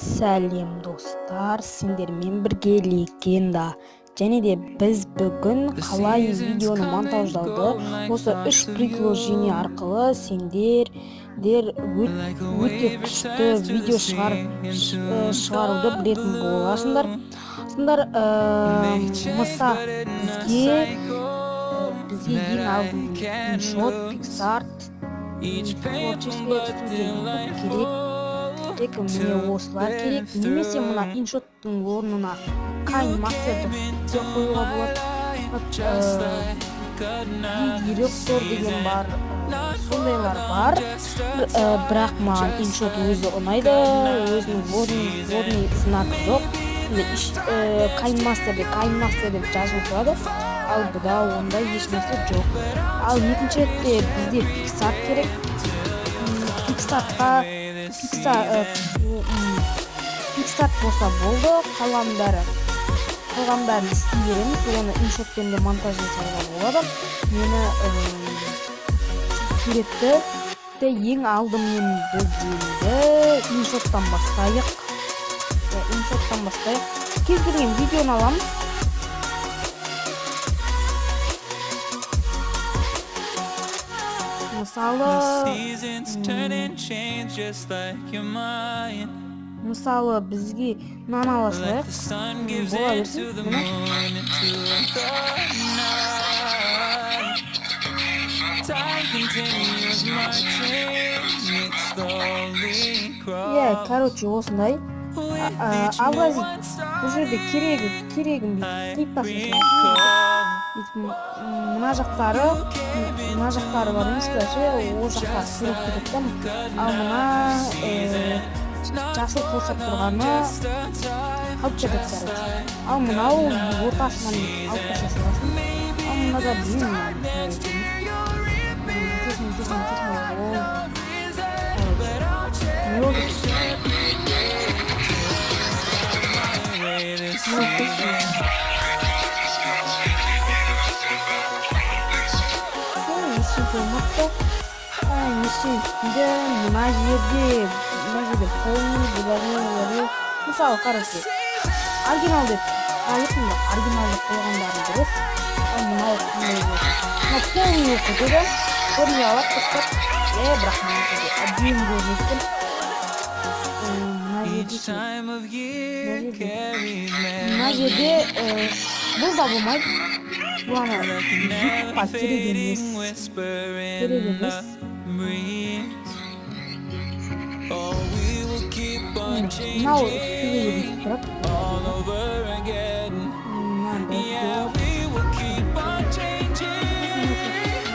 Сәлем, достар! Сендермен бірге Легенда. Және де біз бүгін қалай видеоны монтаждауды осы үш приложение арқылы сендер өте күшті видео шығаруды білетін боласыңдар. Сыңдар, бізге ең алдымен InShot, PicsArt, творческая студия YouTube керек. Міне, осылар керек немесе мына InShot-тың орнына KineMaster-ді де қоюға болады. Директор деген бар, сондайлар бар. Бірақ маған InShot өзі ұнайды, өзінің водный знак жоқ. KineMaster-де KineMaster деп жазылып тұрады, ал бұда ондай ешнәрсе жоқ. Ал екінші ретте бізде PicsArt керек. PicsArt-қа PicsArt болса болды, қалған бәрін істей береміз. Оны InShot-пен де монтаж жасауға болады. Мені суретті де ең алдымен біз енді InShot-тан бастайық. InShot-тан бастайық. Кез келген видеоны аламыз. Мысалы, бізге мынаны ала салайық, бола берсін. Міне. Time continues marching, it slowly Иә, короче, осындай образить. Бұл жерде керегін бүйтіп қиып тастай бүйтіп, мына жақтары бар емес пе ше, ол жақтары сырылып кетеді да. Ал мына жасыл қоршап тұрғаны қалып кетеді, короче. Ал мынау ортасынан бүйтіп алып тастай саласың. Ал мынада білмеймін, бүйтесің, бүйтесің, бүйтесің. Ол, короче, не болды? Не болып кетті? Ештеңе болмапты. Ештеңе етпейді. Мына жерде полный бұлар. Мысалы, короче, оригинал деп аласың ба, оригинал деп қойғандарың дұрыс. Ал мынау қандай болады? Мынау полный болып кетеді, көрінбей қалады дұрыстап. Е, бірақ мына жерде әдемі көрінеді екен. Мына жерде ше? Мына жерде бұл да болмайды. Бұл ана ютубқа керек емес, керек емес. Мынау төбеге бүйтіп тұрады. Мынандай. Yeah, we will keep on changing.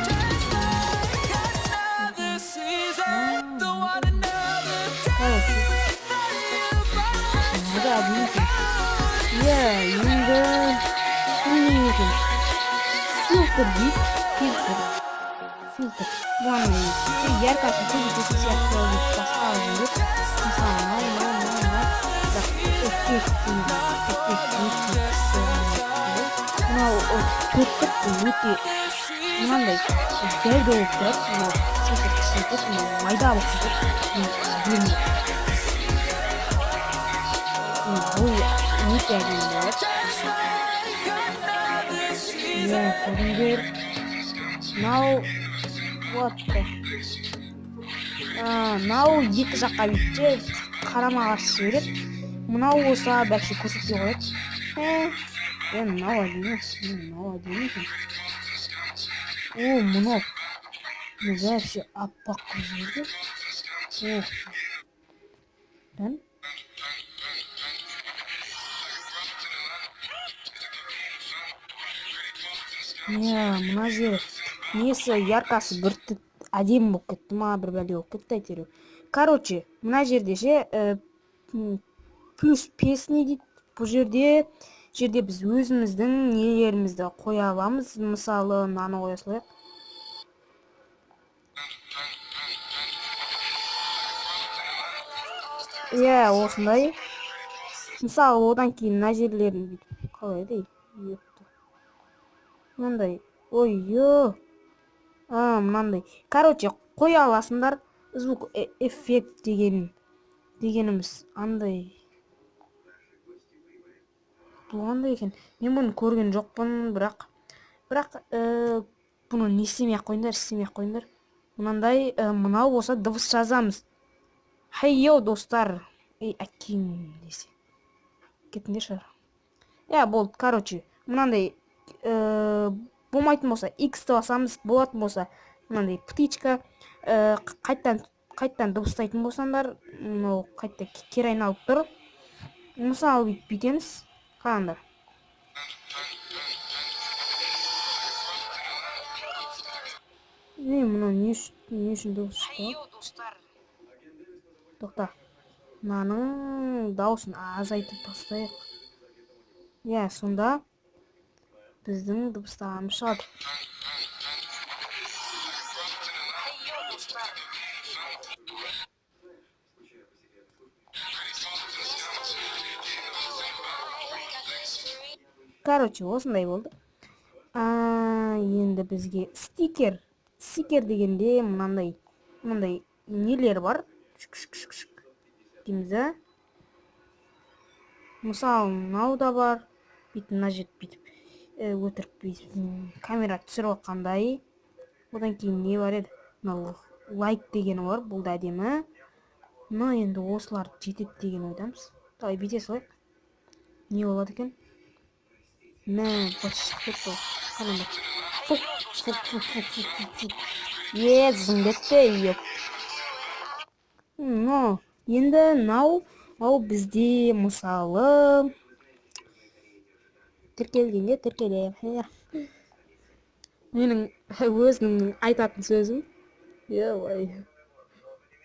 Just like another season. Don't want another day Короче, without you by my мынау да әдемі екен. Иә, енді білмеймін екен. Фильтр дейді, фильтр. Фильтр бұл андай яркосын көбейтетін сияқты, бүйтіп басқа жібереді. Мысалы, мынау, мынау, мынау, мынау. Бірақ эффект дейді, эффект өте күшті. Мынау төрттік өте мынандай дәу болып тұрады. Мынау цифр кішірейтеді, мынау майда болып кетеді. Әдемі. Бұл өте әдемі болады. Иә, көріңдер. Мынау, what the, мынау екі жаққа бүйтіп қарама қарсы жібереді. Мынау болса вообще көрсетпей қояды. Е, мынау әдемі, мынау әдемі екен. О, мынау вообще аппақ қылып жіберді. Ох, дән. Иә, мына жері несі, яркасы бір әдемі болып кетті ма, бір бәле болып кетті әйтеуір. Короче, мына жерде ше, плюс песни дейді. Бұл жерде біз өзіміздің нелерімізді қоя аламыз. Мысалы, мынаны қоя салайық. Иә, осындай. Мысалы, одан кейін мына жерлерін бүйтіп, қалай еді, епті, мынандай, ой, ё, а, мынандай, короче, қоя аласыңдар. Звук эффект деген дегеніміз андай. Бұл қандай екен? Мен бұны көрген жоқпын, бірақ бұны не істемей ақ қойыңдар, істемей ақ қойыңдар. Мынандай, мынау болса дыбыс жазамыз. Хей-йоу, достар. Ей, әкең десе. Кетіңдер шығар. Иә, болды, короче, мынандай болмайтын болса X-ті басамыз, болатын болса мынандай птичка, қайттан дыбыстайтын болсаңдар, мынау қайта кері айналып тұр. Мысалы бүйтіп бүйтеміз. Қараңдар. Ей, мынау не үшін дыбыс шықты? Тоқта. Мынаның дауысын азайтып тастайық. Иә, сонда біздің дыбыстағанымыз шығады. Короче, осындай болды. Енді бізге стикер. Стикер дегенде мынандай нелер бар. Шк-шк-шк-шк дейміз, ә? Мысалы, мынау да бар. Бүйтіп мына жерді бүйтіп өтірік бүйтіп камера түсіріп жатқандай. Одан кейін не бар еді? Мынау лайк дегені бар, бұл да әдемі. Мына енді осылар жетеді деген ойдамыз. Давай бүйте салайық. Не болады екен? Мә, быт шығып кетті ғой. Қараңдар. Фук, фук, фук, фук, фук, фук, фук. Е, зың кетті, еп. Но, енді мынау, ал бізде мысалы тіркелгенге тіркелемін. Менің өзімнің айтатын сөзім. Ой.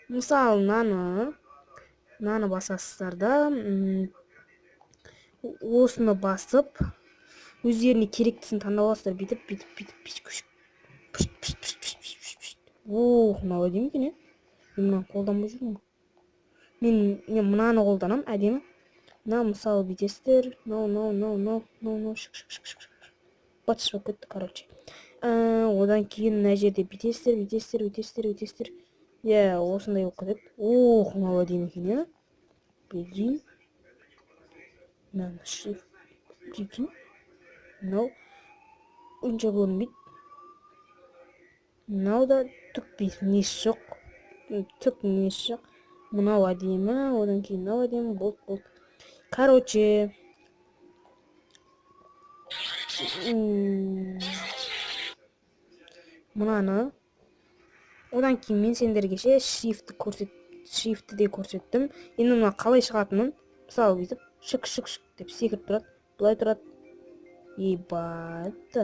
Мысалы, мынаны басасыздар да, осыны басып, өздеріне керектісін таңдап аласыздар. Бүйтіп, бүйтіп, бүйтіп, бүйтіп, пышт, пышт, пышт, пышт, пышт, пышт, пышт. Ох, мынау әдемі екен, е? Мен мынаны қолданбай жүрмін ғой. Мен мынаны қолданамын, әдемі. Мына мысалы бүйтесіздер. Мынау, мынау, мынау, мынау, мынау, мынау, шық, шық, шық, шық, шық. Батыс болып кетті, короче. Одан кейін мына жерде бүйтесіздер, бүйтесіздер, бүйтесіздер, бүйтесіздер. Иә, осындай болып кетеді. Ох, мынау әдемі екен, е? Прикинь. Мынаны шрифт. Прикинь. Мынау онша көрінбейді. Мынау да түк бүйтіп несі жоқ. Түк несі жоқ. Мынау әдемі, одан кейін мынау әдемі, болды, болды. Короче, мынаны одан кейін мен сендерге ше шрифтті де көрсеттім. Енді мына қалай шығатынын, мысалы бүйтіп шық шық шық деп секіріп тұрады, былай тұрады. Ебать.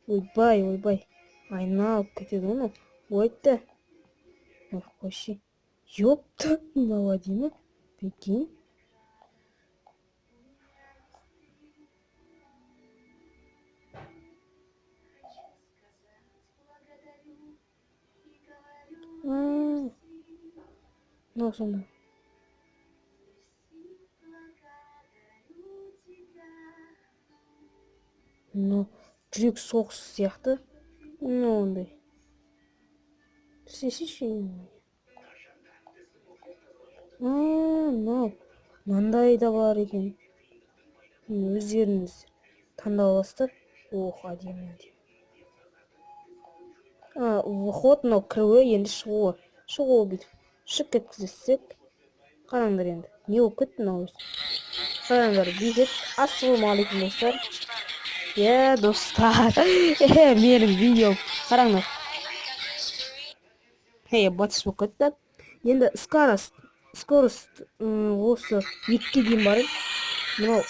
Ойбай, ойбай. Айналып кетеді ғой мынау. Ойты. Ой, қойшы. Ёпта, мынау әдемі. Прикинь. Мынау сонда. Ну, жүрек соғысы сияқты. Ну, ондай. Істесейші. Мынау. Мынандай да бар екен. Өздеріңіз таңдап аласыздар. Ох, әдемі, әдемі. Выход, мынау кіруі, енді шығуы. Шығуы бүйтіп. Шық еткізсек. Қараңдар енді. Не болып кетті мынау өзі? Қараңдар, бүйтеді. Ассалаумағалейкум, достар. Е, достар. Менің видеом. Қараңдар. Ей, батыс болып кетті. Енді скорость, осы 2-ге дейін бар еді. Мынау.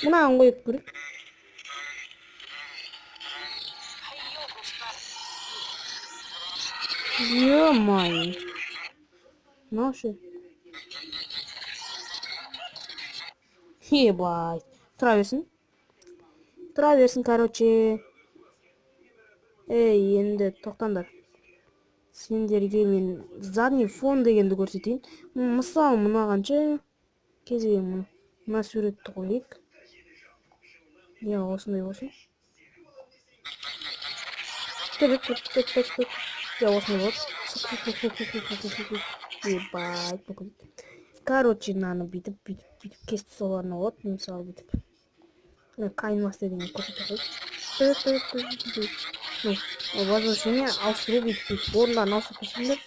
Мынаны қойып көрейік. Ё-моё. Мынау ше. Ебать. Тұра берсін. Тұра берсін, короче. Ей, енді тоқтаңдар. Сендерге мен задний фон дегенді көрсетейін. Мысалы, мынағанша кез келген мына суретті қояйық. Иә, осындай болсын. Түк, түк, түк, түк, түк. Иә, осындай болады. Ебать, болып кетеді. Короче, мынаны бүйтіп, бүйтіп, бүйтіп кесіп тастауларына болады. Мысалы, бүйтіп. Мына KineMaster деген көрсете қояйық. Ну, возвращение, ауыстыру, бүйтіп, бүйтіп орындарын ауыстырып тастаңдар.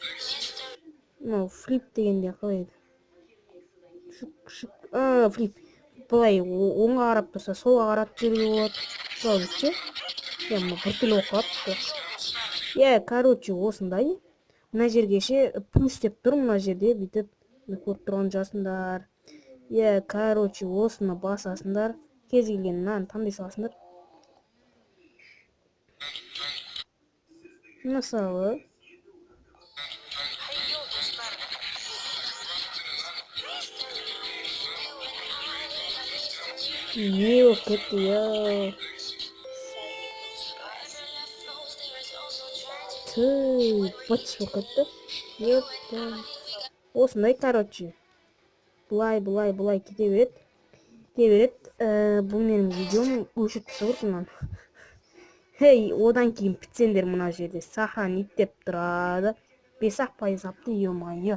Мынау флип дегенде қалай еді? Шук, шук, флип. Былай оңға қарап тұрса, солға қаратып жіберуге болады. Мысалы, ше? Иә, мына біртүрлі болып қалады бірақ. Иә, короче, осындай. Мына жерге ше плюс деп тұр, мына жерде бүйтіп көріп тұрған шығарсыңдар. Иә, короче, осыны басасыңдар. Кез келген мынаны таңдай саласыңдар. Мысалы, не болып кетті, я? Түй, быт болып кетті. Епта. Осындай, короче. Былай, былай, былай кете береді. Кете береді. Бұл менің видеом, өшіріп тастау керек мынаны. Хей, одан кейін бітсеңдер мына жерде сохранить деп тұрады. 5-ақ пайыз апты, ё-моё.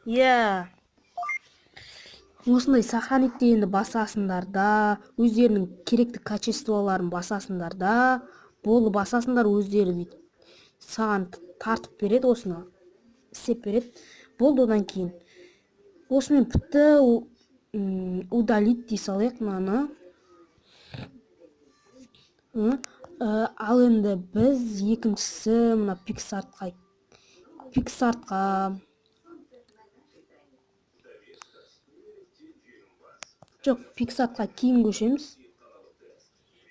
Иә. Осындай сохранить дегенді басасыңдар да, өздерінің керекті качестволарын басасыңдар да, болды, басасыңдар, өздері бүйтіп саған тартып береді, осыны істеп береді. Болды, одан кейін осымен бітті. Удалить дей салайық мынаны. Ал енді біз екіншісі мына PicsArt-қа, PicsArt-қа жоқ, PicsArt-қа кейін көшеміз.